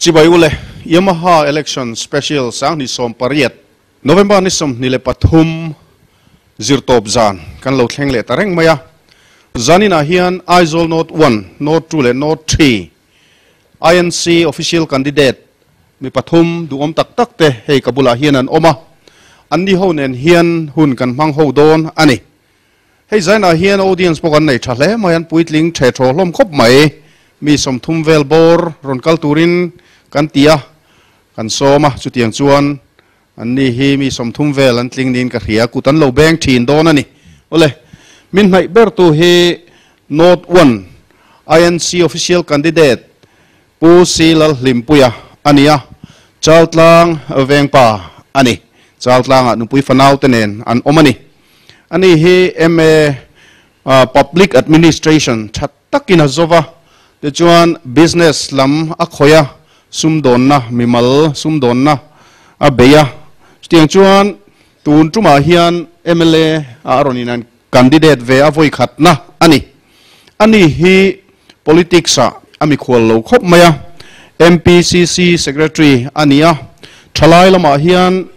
Chibai ule, Yamaha Election Special 2018, November ni 23 zirtawp zan kan lo thleng leh ta reng mai a. Zaninah hian Aizawl North 1, North 2 leh North 3 INC Official Candidate mi pathum duhawm tak tak te hei ka bulah hian an awm a. Anni ho nen hian hun kan hmang ho dawn a ni. Hei zainah hian audience pawh kan nei tha hle mai, an puitling the thaw hlawm khawp mai. Mi 30 vel bawr rawn kal turin kan ti a, kan sawm a, chutiang chuan anni hi mi 30 vel an tling niin ka hria, kut an lo beng thin dawn a ni. Awle, min hnaih ber tu hi North 1 INC Official Candidate Pu C Lalhlimpuia a ni a, Chaltlang Vengpa a ni. Chaltlangah nupui fanau te nen an awm a ni. Ani hi MA Public Administration tha takin a zova, tichuan business lam a khawih a, sumdawnna, mimal sumdawnna a bei a. Chutiang chuan tun tumah hian mla a rawn inan candidate ve a vawi khatna a ni. Ani hi politics ah a mikhual lo khawp mai a, MPCC Secretary a ni a, thalai lamah hian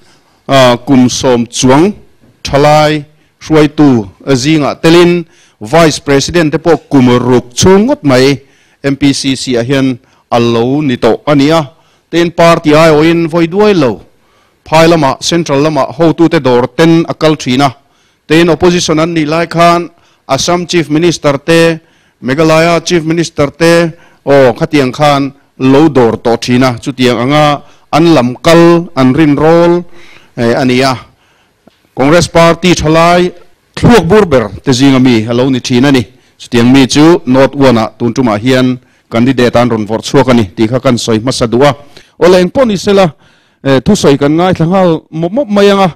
kum 10 chuang thalai hruaitu zingah telin Vice President te pawh kum ruk chhung ngawt mai MPCC ah hian a lo ni tawh a ni a. Tin party ai awhin vawi duai lo phai lamah central lamah hotute dawr ten a kal thin a. Tin opposition an nih lai khan Assam Chief Minister te, Meghalaya Chief Minister te aw khatiang khan lo dawr tawh thin a, chutiang anga an lam kal an rin rawl a ni a. Congress Party thalai thluak bur ber te zinga mi a lo ni thin a ni. Chutiang mi chu North 1 ah tun tumah hian candidate an rawn vawrh chhuak a ni tih kha kan sawi hmasa duh a. Awle eng pawh ni sela, thu sawi kan ngaithla nghal mawp mawp mai anga,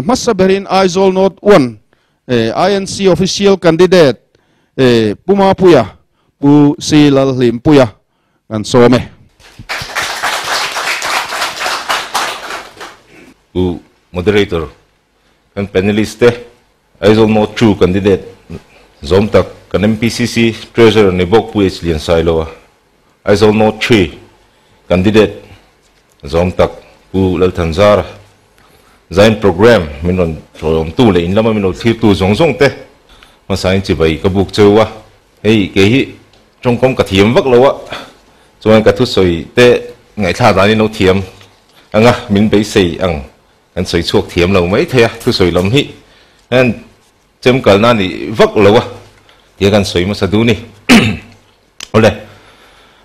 hmasa berin Aizawl North 1 INC Official Candidate Pu Mapuia, Pu C Lalhlimpuia kan sawm e. Pu Moderator, kan panelist te, Aizawl North 2 candidate zawm tak kan MPCC Treasurer ni bawk Pu H Liansailoa, Aizawl North 3 candidate zawm tak Pu Lalthanzara, Zain program min rawn tawlawmtu leh in lama min lo thlirtu zawng zawng te hmasain chibai ka buk cheu a, hei kei hi tawngkawm ka thiam vak lo a, chuan ka thusawi te ngaihthlak danin lo thiam anga min beisei ang kan sawi chhuak thiam lo mai thei a, thusawi lam hi hian chem kalna a ni vak lo a tia kan sawi hmasa duh ni. Awle,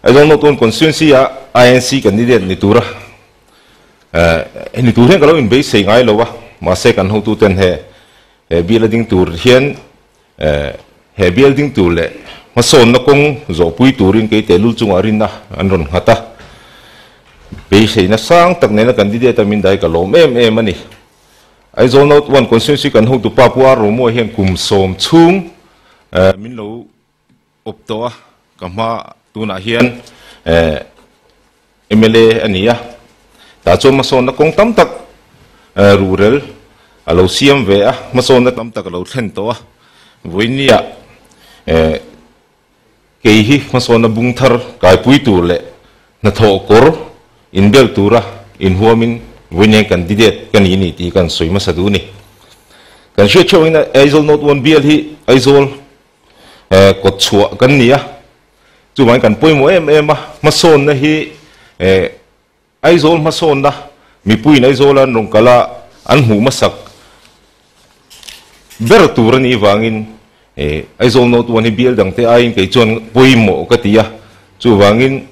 Aizawl North 1 constituency a INC candidate ni tura Hemi tur hian ka lo inbeisei ngai lo a, mahse kan hotuten he he bial a ding tur hian he bial ding tur leh hmasawnna kawng zawhpui turin kei tehlul chungah rinna an rawn nghat a, beiseina sang tak nena candidate a min dai ka lawm em em a ni. Aizawl North 1 Constituency kan hotu pa Pu Arromoa hian kum 10 chhung min lo awp tawh a, ka hma tunah hian mla a ni a, tah chuan hmasawnna kawng tam tak ruhrel a lo siam ve a, hmasawnna tam tak a lo thlen tawh a, vawinia kei hi hmasawnna bung thar kaipui tur leh hnathawh kawr inbel tura inhuamin vawinia candidate ka ni ni tih kan sawi hmasa duh a ni. Kan hriat theuh angin Aizawl North 1 bial hi Aizawl kawt chhuah kan ni a, chuvangin kan pawimawh em em a, hmasawnna hi Aizawl hmasawnna mipuiin Aizawl an rawn kal a, an hmuh hmasak ber tur a nih vangin Aizawl North 1 hi bial dangte aiin kei chuan pawimawh ka ti a, chuvangin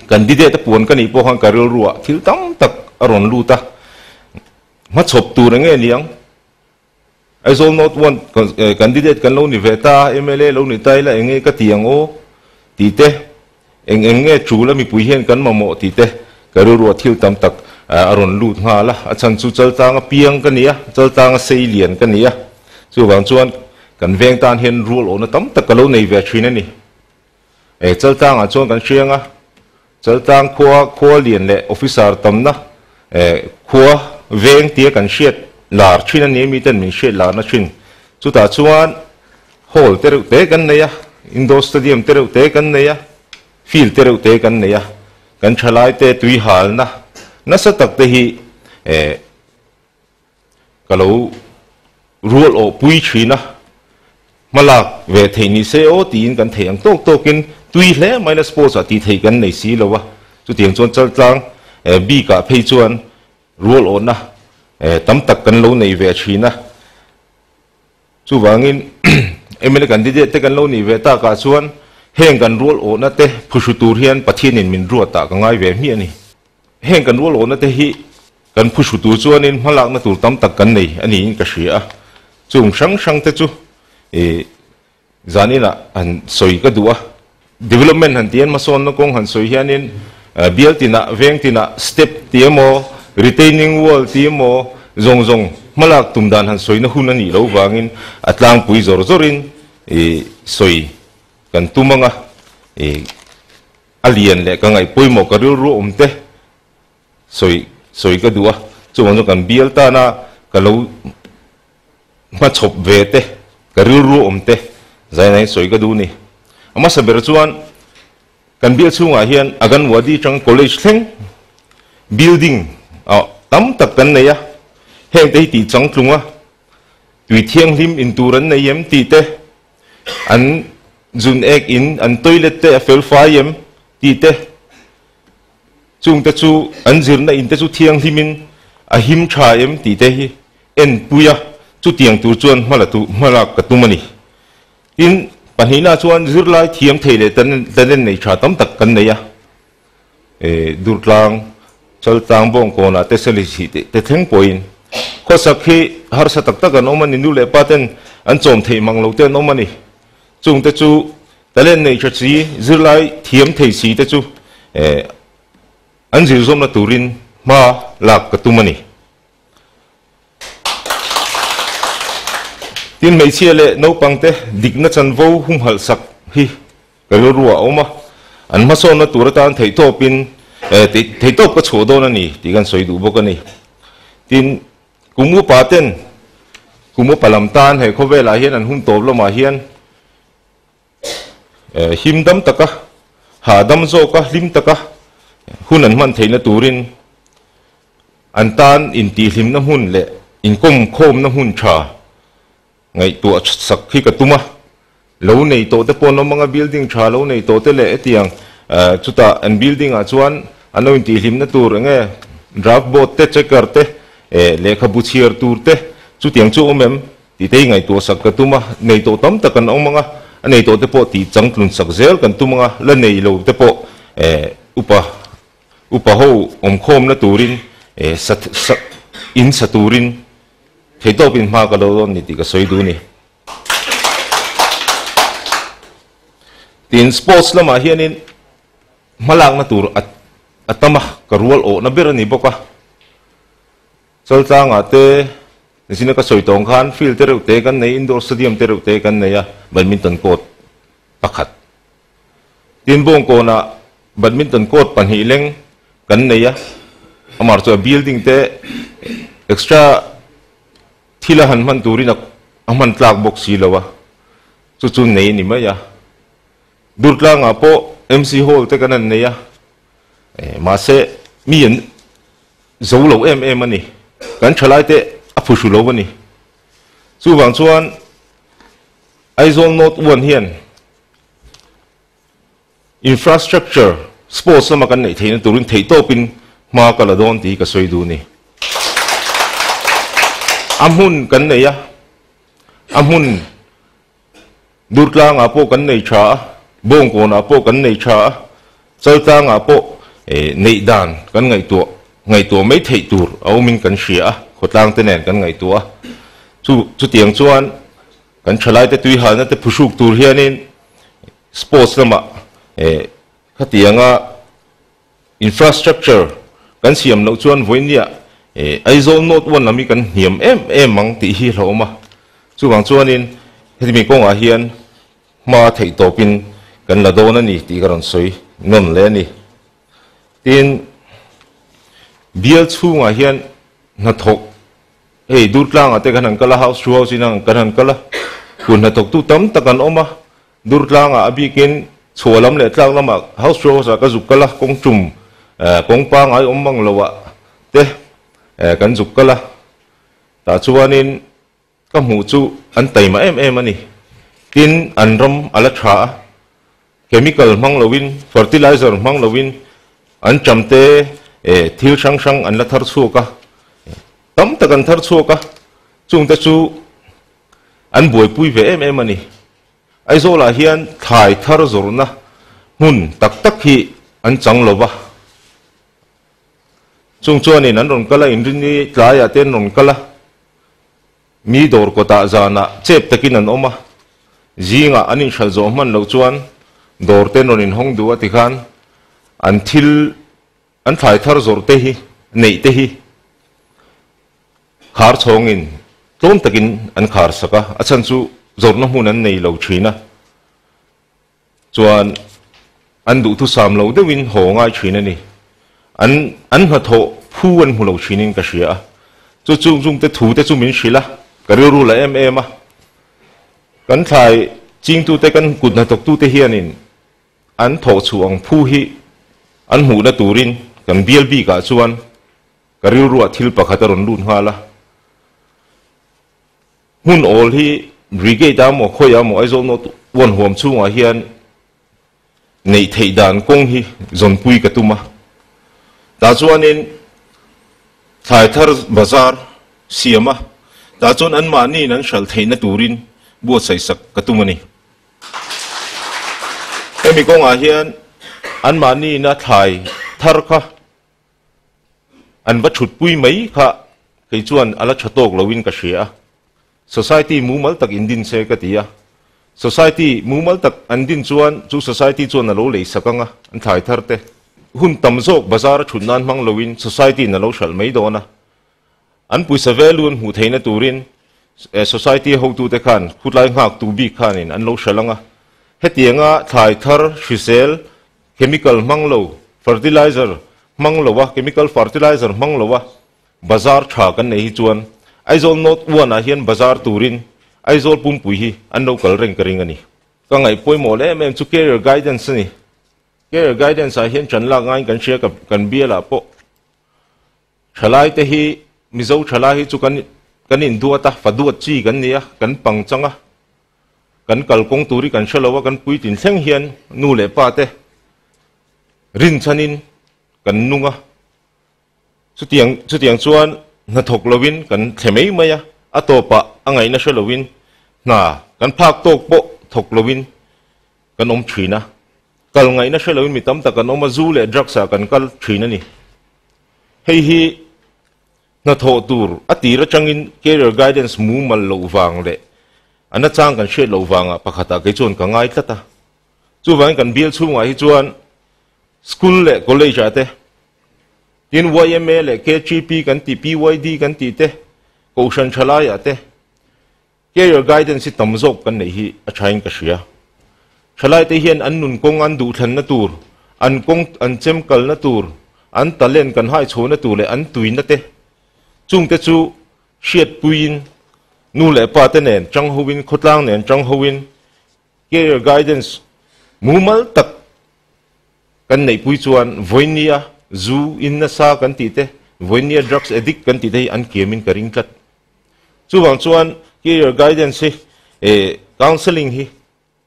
candidate a puan ka nih pawh khan ka rilruah thil tam tak a rawn lut a, hmachhawp tur eng nge niang? Aizawl North 1 candidate kan lo ni ve ta, mla lo ni ta ila eng nge ka ti ang aw tih te, eng eng nge tul a mipui hian kan mamawh tih te ka rilruah thil tam tak a rawn lut nghal a, a chhan chu chaltanga piang ka ni a, chaltanga sei lian ka ni a, chuvang chuan kan veng tan hian rual awhna tam tak ka lo nei ve thin a ni. Chaltangah chuan kan hriang a, Chaltang khua khua lian leh officer tamna khua veng tia kan hriat lar thin a ni, miten min hriat larna thin. Chutah chuan hall te reuh te kan nei a, indoor stadium te reuh te kan nei a, field te reuh te kan nei a. Kan thalai te tui halna nasa tak te hi ka lo rual awh pui thin a, hmalak ve theih ni se aw tiin kan theih ang tawk tawkin tui hle mai la sports ah tih theih kan nei si lo a, chutiang chuan Chaltlang bik ah phei chuan rual awhna tam tak kan lo nei ve thin a, chuvangin mla candidate te kan lo nih ve tak ah chuan heng kan rual awhna te phuhru tur hian Pathianin min ruat ah ka ngai ve hmiah a ni. Heng kan rual awhna te hi kan phuhru tur chuanin hmalakna tur tam tak kan nei a niin ka hria a, chung hrang hrang te chu ih zaninah han sawi ka duh a. Development han ti hian hmasawnna kawng han sawi hianin bial tinah veng tinah step ti emaw retaining wall ti emaw zawng zawng hmalak tum dan han sawina hun a nih loh vangin a tlangpui zawr zawrin ih sawi kan tum ang a, ih A lian leh ka ngaih pawimawh ka rilru awm te sawi sawi ka duh a, chuvang chuan kan bial tana ka lo hmachhawp ve te ka rilru awm te zainain sawi ka duh a ni. A hmasa ber chuan kan bial chhungah hian Aganwadi atang college thleng building ah tam tak kan nei a, heng te hi tih changtlung a tui thianghlim in tur an nei em tih te An zun ek in an toilet te a fel fai em tih te, chung te chu an zirna in te chu thianghlim in a him tha em tih te hi en pui a, chutiang tur chuan hma la tu hma lak ka tum a ni. Tin, pahnihna chuan zirlai thiam thei leh talent nei tha tam tak kan nei a, Durtlang, Chaltlang, Bawngkawnah te Selihsih te thleng pawhin khawsak hi harsa tak tak an awm a ni, nu leh pa ten an chawm theih mang lo te an awm a ni. Chung te chu talent nei tha si, zirlai thiam thei si te chu an zir zawmna turin hma lak ka tum a ni. Tin, hmeichhia leh naupang te dikna chanvo humhalh sak hi ka rilru a awm a, an hmasawnna tur atan theihtawpin theihtawp ka chhuah dawn a ni tih kan sawi duh bawk a ni. Tin, kum upa ten kum upa lam tan he khawvelah hian an hun tawp lamah hian him dam taka, hahdam zawka, hlim taka hun an hman theihna turin An tan intihhlimna hmun leh inkawmkhawmna hmun tha ngaihtuah sak hi ka tum a, lo nei tawh te pawh an awm ang a, building tha lo nei tawh te leh hetiang chutah an building ah chuan an lo intihhlimna tur eng nge draft board te, checker te, lehkhabu chhiar tur te chutiang chu awm em tih te hi ngaihtuah sak ka tum a, nei tawh tam tak an awm ang a, a nei tawh te pawh tih changtlun sak zel kan tum ang a, la nei lo te pawh upa Upa ho awmkhawmna turin in sa turin theihtawpin hma ka lo dawn ni tih ka sawi duh a ni. Tin, sports lamah hianin hmalakna tur a tam a, ka rual awhna ber a ni bawk a. Chaltlangah te zina ka sawi tawng khan field te reuh te kan nei, indoor stadium te reuh te kan nei a, badminton court pakhat. Tin, Bawngkawnah badminton court pahnih leng kan nei a, amah chu a building te extra thil a han hman turin a hman tlak bawk si lo a, chu chu nei a ni mai a. Durtlangah pawh MC Hall te kan han nei a, mahse mi an zo lo em em a ni, kan thalaite a phuhru lo a ni. Chuvang chuan Aizawl North One hian Infrastructure, sports lama kan neih theihna turin theihtawpin hma ka la dawn tih hi ka sawi duh a ni. A hmun kan nei a, a hmun Durtlangah pawh kan nei tha a, Bawngkawnah pawh kan nei tha a, Chaltlangah pawh neih dan kan ngaihtuah ngaihtuah mai theih tur a awmin kan hria a, khawtlang te nen kan ngaihtuah a. Chu chutiang chuan Kan thalaite tuihalna te phuhruk tur hianin sports lamah khatianga infrastructure kan siam loh chuan vawinia Aizawl North One lam hi kan hniam em em ang tih hi hlauhawm a. Chuvang chuanin hetimi kawngah hian hma theih tawpin kan la dawn a ni tih ka rawn sawi nawn leh a ni. Tin, bial chhungah hian hnathawk Hei Durtlangah te kan han kal a, house to house in kan han kal a, kun hnathawktu tam tak an awm a, Durtlangah a bikin chhuah lam leh tlak lamah house to house ah ka zuk kal a, kawng tum Kawng pangngai awm mang lo ah te kan zuk kal a, tah chuanin ka hmuh chu an taima em em a ni. Tin, an ram a la tha a, chemical hmang loin, fertilizer hmang loin an cham te thil hrang hrang an la thar chhuak a, tam tak an thar chhuak a, chungte chu an buaipui ve em em a ni. Aizawlah hian thlai thar zawrhna hmun tak tak hi an chang lo va, chung chuanin an rawn kal a, inrini tlaiah te an rawn kal a, mi dawr kawtah zanah chep takin an awm a, zingah an inhralh zawh hman loh chuan dawr te an rawn inhawng duh a tikhan an thil an thlai thar zawrh te hi neih te hi Khar chhawngin tlawm takin an khar sak a, a chhan chu zawrhna hmun an nei lo thin a, chuan an duhthusam lo deuhin haw ngai thin a ni. An an hnathawh phu an hmu lo thinin ka hria a, chu chung chungte thu te chu min hrilh a, ka rilru la em em a. Kan thlai chingtute kan kut hnathawktute hianin an thawh chhuah ang phu hi an hmuhna turin kan bial bikah chuan Ka rilruah thil pakhat a rawn lut nghal a, hmun awl hi Brigade a maw khawiah maw Aizawl North One huam chhungah hian neih theih dan kawng hi zawnpui ka tum a. Tah chuanin thlai thar bazar siam a, tah chuan anmahniin an hralh theihna turin buatsaih sak ka tum a ni. Hemi kawngah hian anmahniina thlai thar kha An va thutpui mai kha kei chuan a la tha tawk loin ka hria a. Society mumal tak in din se ka ti a. Society mumal tak an din chuan chu society chuan a lo lei sak ang a, an thlai thar te. Hun tam zawk bazar a thut nan hmang loin society in a lo hralh mai dawn a. An pawisa value an hmuh theihna turin society hotute khan khutlai nghaktu bik khanin an lo hralh ang a. Hetianga thlai thar hrisel Chemical hmang lo, fertilizer hmang lo a, chemical fertilizer hmang lo a bazar tha kan nei hi chuan Aizawl North One ah hian bazar turin Aizawl pumpui hi an lo kal reng ka ring a ni. Ka ngaih pawimawh leh em em chu career guidance a ni. Career guidance ah hian ṭan lak ngaiin kan hria kan bialah pawh thalai te hi Mizo thalai hi chu kan kan induat a, fa duat chi kan ni a, kan pang chang a. Kan kalkawng tur hi kan hre lo a, kan puitlin thleng hian nu leh pa te rinchhanin kan nung a, chutiang chutiang chuan hna thawk lovin kan thle mai mai a, a tawpah a ngaihna hre lovin hna kan phak tawk pawh thawk lovin kan awm thin a, kal ngaihna hre lovin mi tam tak kan awm a, zu leh drugs ah kan kal thin a ni. Hei hi Hnathawh tur a tir atangin career guidance mumal loh vang leh a nachang kan hriat loh vangah pakhatah kei chuan ka ngai tlat a. Chuvangin kan bial chhungah hi chuan school leh college ah te, tin yma leh KGP kan tih, PYD kan tih te, Kohhran thalaiah te career guidance hi tam zawk kan neih hi a thain ka hria. Thalaite hian an nun kawng an duhthlanna tur, an kawng an chem kalna tur, an talent kan haichhohna tur leh an tuina te chungte chu hriatpuiin nu leh pa te nen tang hoin, khawtlang nen tang hoin career guidance mumal tak kan neihpui chuan vawinia zu in nasa kan tih te, vawinia drugs addict kan tih te hi an kiamin ka ring tlat. Chuvang chuan career guidance hi eh counselling hi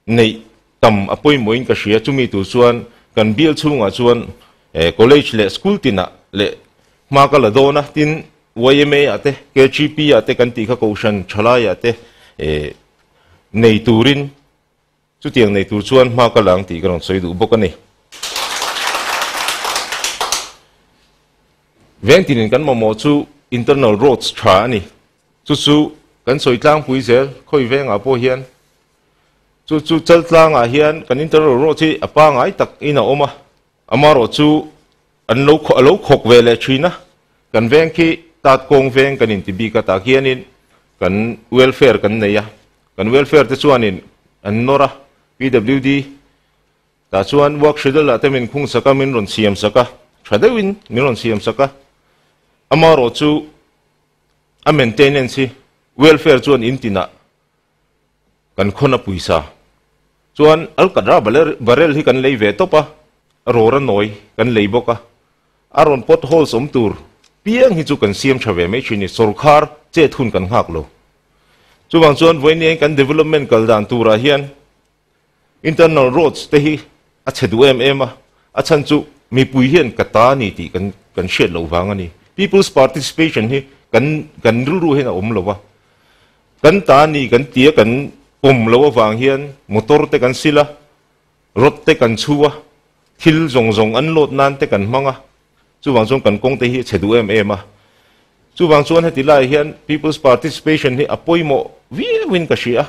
neih tam a pawimawhin ka hria. Chumi tur chuan kan bial chhungah chuan eh college leh school tinah leh hma ka la dawn a, tin yma ah te KGP ah te kan tih kha kohhran thalaiah te eh nei turin Chutiang nei tur chuan hma ka la ang tih ka rawn sawi duh bawk a ni. Veng tinin kan mamawh chu internal roads tha a ni. Chu chu kan sawi tlangpui zel khawi vengah pawh hian. Chu chu Chaltlangah hian kan internal roads hi a pangai tak in a awm a. Amarawh chu an lo a lo khawk ve leh thin a. Kan veng khi tat kawng veng kan inti bik a, tah khianin kan welfare kan nei a. Kan welfare te chuanin an nawr a, PWD tah chuan work schedule ah te min khung sak a, min rawn siam sak a, tha deuhin min rawn siam sak a. Amarawh chu a maintenance hi welfare chuan in tinah kan khawn a pawisa chuan alkatra barrel hi kan lei ve tawp a, rawra nawi kan lei bawk a. A rawn potholes awm tur piang hi chu kan siam tha ve mai thin ni, sorkar chet hun kan nghak lo. Chuvang chuan vawiin kan development kal dan turah hian internal roads te hi a chhe duh em em a, a chhan chu mipui hian ka ta ni tih kan kan hriat loh vang a ni. People's participation hi kan kan rilru hian a awm lo va, kan ta ni kan tia kan pawm loh avang hian motor te kan sil a, rod te kan chhu a, thil zawng zawng an load nan te kan hmang a, chuvang chuan kan kawng te hi a chhe duh em em a. Chuvang chuan heti laiah hian people's participation hi a pawimawh viauin ka hria a,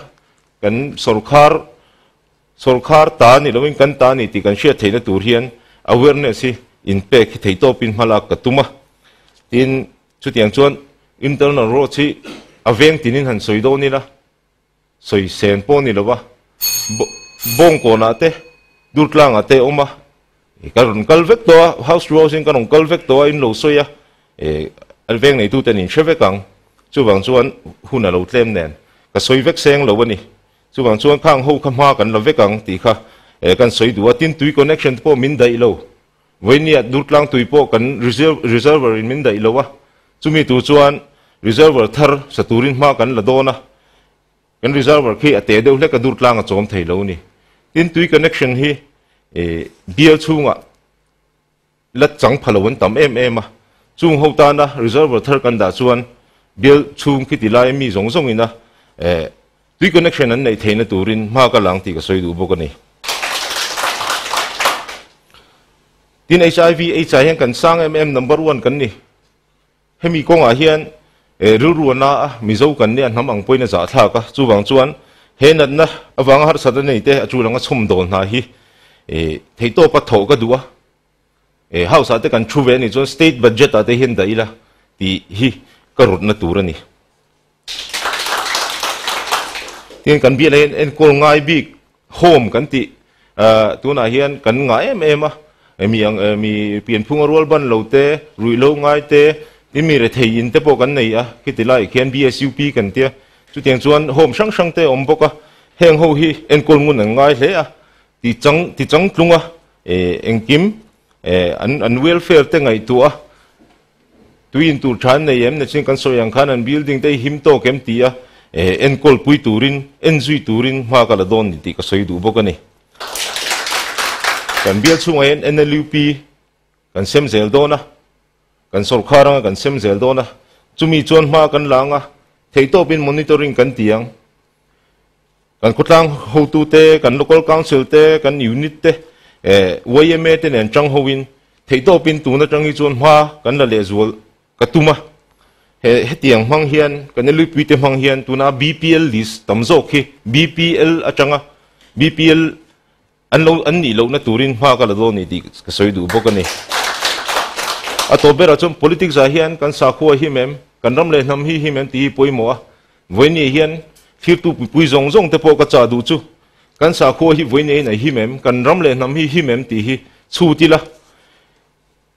kan sorkar sorkar ta ni loin kan ta ni tih kan hriat theihna tur hian awareness hi inpek hi theihtawpin hmalak ka tum a. Tin, chutiang chuan internal roads hi a veng tinin han sawi dawn ila, sawi sen pawh ni lova, Bawngkawnah te, Durtlangah te awm a, ka rawn kal vek tawh a, house to house in ka rawn kal vek tawh a, in lo sawi a, a veng neitute an inhre vek ang, chuvang chuan hun a lo tlem nen ka sawi vek seng lo a ni. Chuvang chuan khang ho kha hma kan la vek ang tih kha kan sawi duh a, tin tui connection te pawh min daih lo, vawinia Durtlang tui pawh kan reservoir in min daih lo a, chumi tur chuan reservoir thar sa turin hma kan la dawn a, kan reservoir khi a te deuh hlek a Durtlang a chawm thei lo a ni. Tin tui connection hi bial chhungah La chang pha lo an tam em em a, chung ho tana reservoir thar kan dah chuan bial chhung khiti lai mi zawng zawng ina tui connection an neih theihna turin hma ka lang tih ka sawi duh bawk a ni. Tin HIV AIDS ah hian kan sang em em number one kan ni. Hemi kawngah hian rilru a na a, Mizo kan nia hnam ang pawhin a zahthlak a, chuvang chuan he natna avanga harsatna nei te a chu langa chhawmdawl hna hi theihtawpa thawh ka duh a, House ah te kan thu ve a nih chuan State Budget ah te hian dah ila tih hi ka rawtna tur a ni. Tin kan bialah hian enkawl ngai bik home kan tih tunah hian kan ngah em em a, mi ang mi pianphunga rual ban lo te, ruih lo ngai te, tin mi rethei in te pawh kan nei a, khiti laiah khian BSUP kan tia, chutiang chuan home hrang hrang te a awm bawk a, heng ho hi enkawl ngun an ngai hle a, ti chang ti chang tlung a, engkim an an welfare te ngaihtuah a, Tui in tur tha an nei em? Nachin kan sawi ang khan an building te hi him tawk em ti a enkawl pui turin, en zui turin hma ka la dawn ni tih ka sawi duh bawk a ni. Kan bial chhungah hian NLUP kan sem zel dawn a, kan sawrkhar anga kan sem zel dawn a, chumi chuan hma kan la ang a, theihtawpin monitoring kan ti ang. Kan khawtlang hotute, kan local council te, kan unit te, yma te nen chang hoin theihtawpin tun atang hi chuan hma kan la lehzual ka tum a. He hetiang hmang hian, kan LUP te hmang hian tuna BPL list tam zawk hi BPL atanga BPL an lo an nih lohna turin hma ka la dawn ni tih ka sawi duh bawk a ni. A tawp berah chuan politics ah hian kan sakhua hi mem, kan ram leh hnam hi hi mem tih hi pawimawh a. Vawinia hian thlirtu puipui zawng zawng te pawh ka chah duh chu kan sakhua hi vawinia in a him em, kan ram leh hnam hi him em tih hi chhut ila.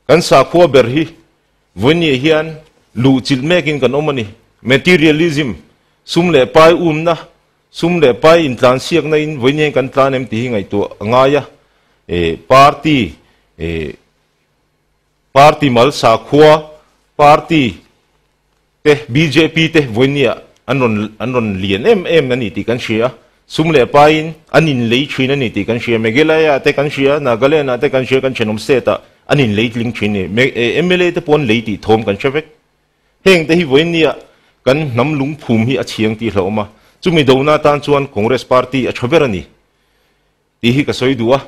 Kan sakhua ber hi vawinia hian luh chilh mekin kan awm a ni. Materialism, sum leh pai umna, Sum leh pai intlan siakna in vawiin kan tlan em tih hi ngaihtuah a ngai a, party party mal sakhua party te bjp te vawiin an rawn an rawn lian em em a ni tih kan hria a, sum leh pai in an in lei thin a ni tih kan hria, Meghalaya ah te kan hria, Nagaland ah te kan hria, kan thenawm state ah an in lei tling thin a ni, mla te pawh an lei tih thawm kan hre vek. Heng te hi vawinia kan hnam lungphum hi a chhiang tih hlauhawm a, chumi dona atan chuan Congress party a tha ber a ni tih hi ka sawi duh a.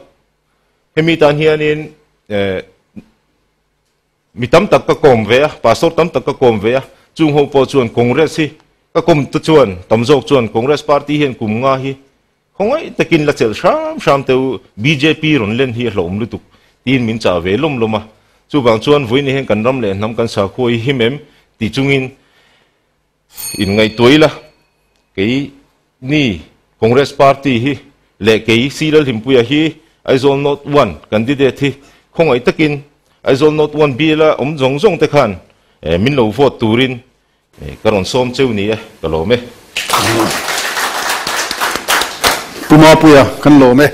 Hemi tan hianin mi tam tak ka kawm ve a, pastor tam tak ka kawm ve a, chung ho pawh chuan Congress hi ka kawm te chuan tam zawk chuan Congress party hian kum nga hi khawngaih takin la chelh hram hram teh u, bjp rawn len hi a hlauhawm lutuk tiin min chah ve lawm lawm a. Chuvang chuan vawiin hian kan ram leh hnam kan sakhua hi him em tih chungin inngaihtuah ila, kei ni Congress party hi leh kei C Lalhimpuia hi Aizawl North One candidate hi khawngaih takin Aizawl North One bial a awm zawng zawng te khan min lo vote turin Ka rawn sawm cheu ni e, ka lawm e. Pu Mapuia, kan lawm e.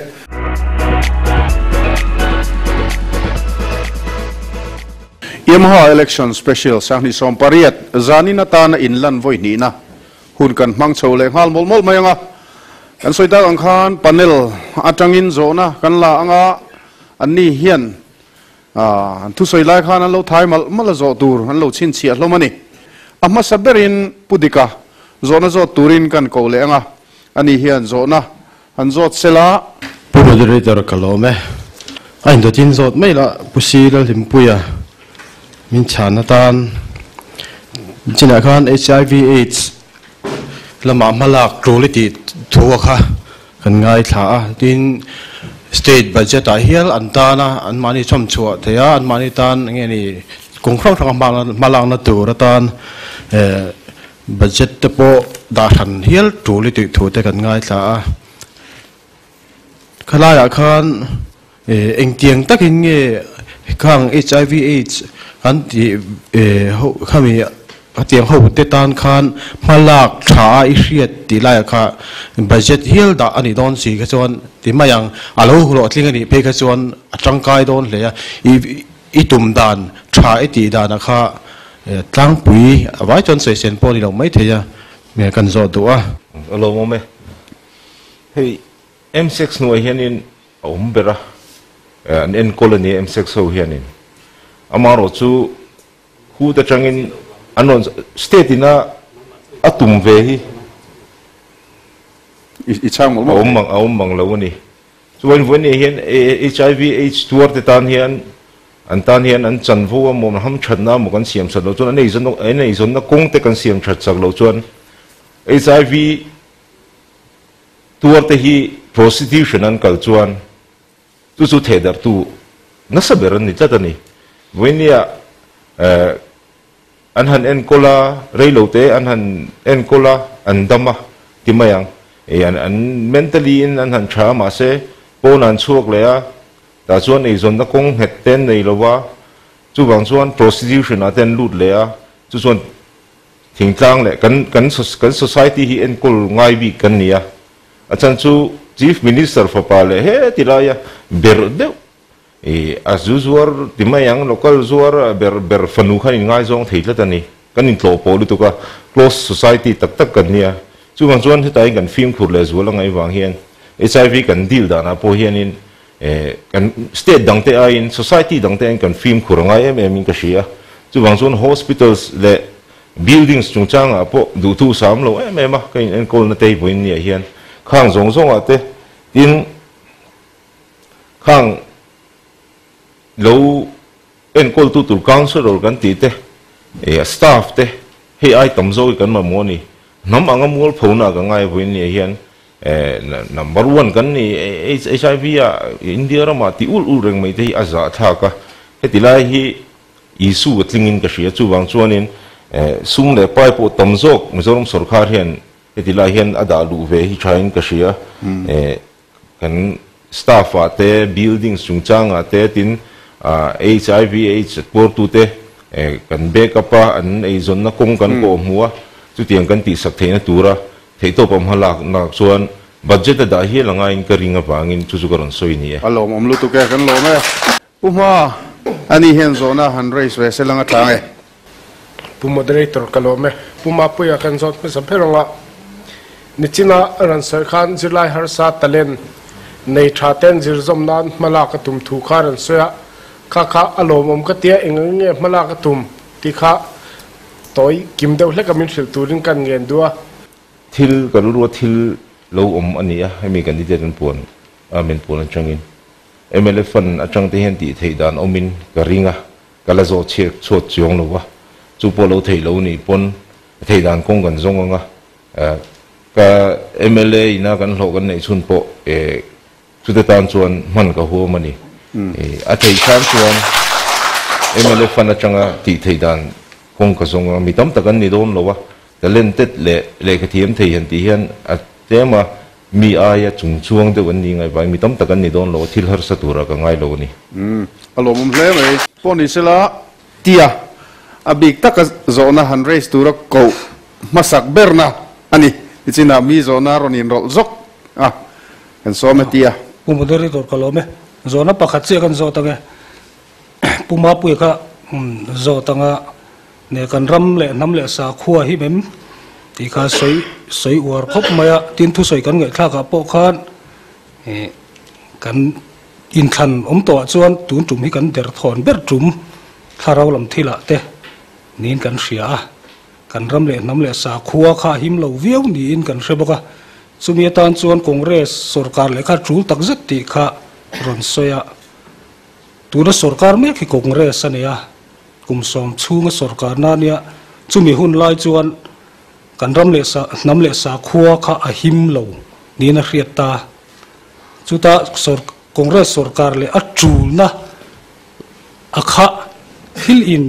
Yamaha Election Special 2018 zanin atana inlan vawi hnihna hun kan hmang chho leh nghal mawlh mawlh mai ang a. Kan sawi tak ang khan panel atangin zawhna kan la ang a, anni hian an thusawi lai khan an lo thai malh malh a zawh tur an lo chhinchhiah hlawm a ni. A hmasa berin Pu Dika zawhna zawt turin kan koh leh ang a, ani hian zawhna han zawt sela. Pu Moderator ka lawm e. A indawtin zawt mai la Pu Si Lalhlimpuia min chhan atan chinah khan HIV AIDS lamah hmalak tul i tih thu a kha kan ngaithla a. Tin, State budget ah hial an tan a, anmahni chawmchhuah theih a, anmahni tan eng nge ni kawng hrang hranga hmalakna tur atan Budget te pawh dah hran hial tul i tih thu te kan ngaithla a. Khalaiah khan engtiang takin nge khang HIV AIDS kan tih ho khami khatiang ho te tan khan hma lak tha a i hriat tih laiah kha budget hial dah a nih dawn si kha chuan ti mai ang. A lo hlawhtling a nih phei kha chuan a tangkai dawn hle a. I tum dan tha i tih danah kha tlangpui a vai chuan sawi sen pawh a ni lo mai thei a, kan zawh duh a. A lawmawm e. Hei M-sex hnuai hianin a awm ber a, an enkawl a ni a M-sex ho hianin. Amaherawh chu khut atangin an rawn state ina a tum ve hi I chhang mawlh mawlh thei. A awm mang lo a ni. Chuan vawiin hian HIV AIDS tuar te tan hian an tan hian an chanvo a maw an hamthatna a maw kan siam that loh chuan an eizawn an eizawnna kawng te kan siam that chak loh chuan HIV tuar te hi prostitution an kal chuan chu chu thehdarhtu nasa ber an ni tlat a ni. Vawiin eh An han enkawl a, reilo te an han enkawl a, an dam a ti mai ang. Ih an an mentally in an han tha a mahse pawn an chhuak leh a, tah chuan eizawnna kawng nghet te an nei lo va, chuvang chuan prostitution ah te an lut leh a, chu chuan thingtlang leh kan kan kan society hi enkawl ngai bik kan ni a, a chhan chu Chief Minister fapa leh heti laia berh deuh I a zu zuar ti mai ang, local zuar ber ber fanu khan in ngaizawng thei tlat a ni. Kan intlawh pawh lutuk a, close society tak tak kan nia. Chuvang chuan hetahin kan fimkhur leh zual a ngaih vang hian HIV kan deal danah pawh hianin kan state dangte aiin society dangte aiin kan fimkhur a ngai em em in ka hria. Chuvang chuan hospitals leh buildings chungchangah pawh duhthu sam lo em em a, ka in enkawlna te hi vawiin niah hian khang zawng zawngah te tin Khang lo enkawltu tur councillor kan tih te, a staff te hei ai tam zawk hi kan mamawh a ni. Hnam anga mualphona ka ngai vawiin nia hian number one kan ni HIV ah India ramah tih ulh ulh reng mai te hi a zahthlak a. Heti lai hi Isu a tlingin ka hria chuvang chuanin sum leh pai pawh tam zawk Mizoram sorkar hian heti lai hian a dah luh ve hi thain ka hria. Kan staff ah te, buildings chungchang ah te tin HIV aids tuartu te kan back up a, an eizawnna kawng kan kawh hmu a, chutiang kan tihsak theihna tura theihtawp a hma lak nak chuan budget a dah hial a ngaiin ka ring avangin chu chu ka rawn sawi ni e. A lawmawm lutuk e, kan lawm e. Pu Hma, ani hian zawhna han raise ve se lang a tlang e. Pu Moderator ka lawm e. Pu Mapuia kan zawt hmasa ber ang a, nichina ran sawi khan zirlai harsa talent nei tha ten zir zawm nan hma lak a tum thu kha ran sawi a, kha kha a lawmawm ka tia eng ang nge hma lak a tum tih kha tawi kim deuh hlek a min hrilh turin kan ngen duh a. Thil ka rilrua thil lo awm a ni a, hemi candidate an puan a min puan atangin mla fund atang te hian tih theih dan awmin ka ring a, Ka la zawh chhiat chhuat chuang lo a, chu pawh lo theih lo nih pawn theih dan kawng kan zawng ang a, ka mla ina kan hlawh kan neih chhun pawh chute tan chuan hman ka huam a ni. A theih hram chuan mla fund atanga tih theih dan kawng ka zawng ang a, mi tam tak an ni dawn lo a, talented leh lehkhathiam thei han tih hian a tlem a, Mi aia chung chuang deuh an ni ngai vangin mi tam tak an ni dawn lo a, thil harsa tura ka ngai lo a ni. Umm, a lawmawm hle mai. Pawh ni sela, tia a bik taka zawhna han raise tura koh hmasak berna a ni. Tichinah mi zawhna a rawn inrawlh zawk a, kan sawm e tia. Pu Moderator ka lawm e. Zawhna pakhat chiah kan zawt ang e. Pu Mapuia kha Zawt anga ne kan ram leh hnam leh sakhua hi mem tih kha sawi sawi uar khawp mai a, tin thusawi kan ngaihthlak ah pawh khan ih kan inthlan awm tawh ah chuan tun tum hi kan derthawn ber tum thlarau lam thil ah te niin kan hria a, kan ram leh hnam leh sakhua kha a him lo viau niin kan hre bawk a, chumi atan chuan Congress sorkar leh kha tul tak zet tih kha rawn sawi a. Tuna sorkar mek hi Congress a ni a, kum sawm chhunga sorkarna a nia, chumi hun lai chuan kan ram leh sa hnam leh sakhua kha a him lo niin a hriat ta. Chuta sawr Congress sorkar leh a tulna a kha thil in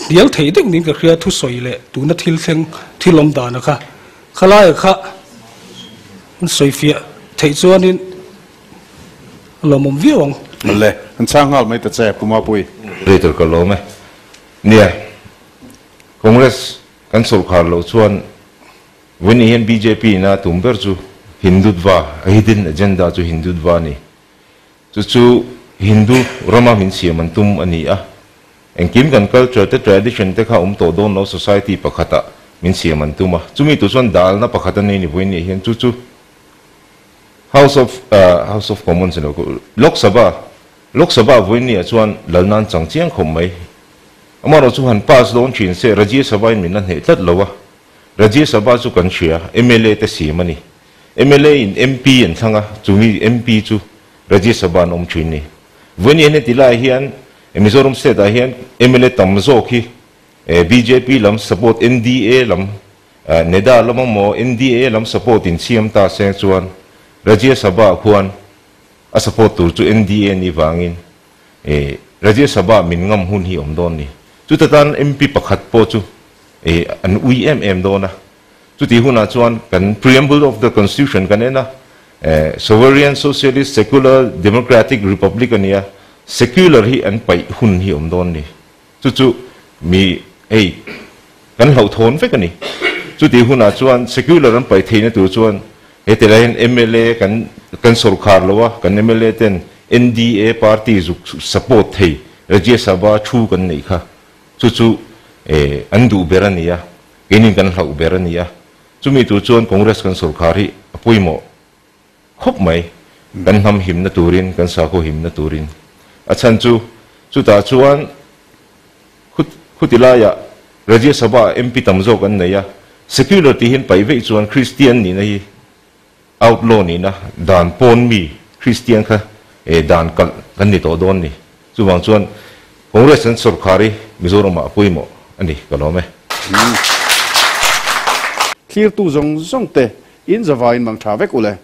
hnial thei deuh niin ka hria thusawi leh tuna thil thleng thil awm dana kha khalaia kha an sawifiah theih chuanin a lawmawm viau ang. Le, an chhang nghal mai ta che, Pu Mapui. Moderator ka lawm e. Nia, Congress kan sawrkhar loh chuan vawiin hian bjp ina tum ber chu Hindutva, a hidden agenda chu Hindutva a ni. Chu chu Hindu rama min siam an tum a ni a. Engkim kan culture te tradition te kha awm tawh dawn lo society pakhatah min siam an tum a. Chumi tur chuan dalna pakhat a nei ni vawiin nih hian chu chu House of House of Commons emaw Lok Sabha Lok Sabha vawiin nih ah chuan lalna an chang chiang khawp mai. Amaherawh chu han pass dawn thin se Rajya Sabha in min la hneh tlat lo a. Rajya Sabha chu kan hria mla te siam a ni. Mla in MP an thlang a, chumi MP chu Rajya Sabha an awm thin ni. Vawiin hian heti lai hian Mizoram state ah hian mla tam zawk hi bjp lam support NDA lam NEDA lam amaw NDA lam support in siam ta seng chuan Rajya Sabha ah khuan a support tur chu NDA ni vangin Rajya Sabha min ngam hun hi awm dawn ni. Chuta tan MP pakhat pawh chu an ui em em dawn a. Chutih hunah chuan kan Preamble of the Constitution kan en a, Sovereign, Socialist, Secular, Democratic Republic a nia, secular hi an paih hun hi awm dawn ni. Chu chu mi hei kan hlauhthawn vek a ni. Chutih hunah chuan secular an paih theihna tur chuan he tilai hian mla kan kan sawrkhar lo a, kan mla ten NDA party zuk support thei Rajya Sabha thu kan neih kha. Chu chu an duh ber a ni a. Keinin kan hlauh ber a ni a, chumi tur chuan Congress kan sawrkhar hi a pawimawh khawp mai, kan hnam himna turin, kan sakhaw himna turin. A chhan chu chutah chuan khuti laiah Rajya Sabha ah MP tam zawk an nei a, secular tih hian paih veih chuan Kristian nihna hi outlaw nihna, dan pawn mi Kristian kha dan kalh kan ni tawh dawn ni. Chuvang chuan Congress an sawrkhar hi Mizoramah a pawimawh a ni ka lawm e. Thlirtu zawng zawng te in zavaiin mang tha vek u le.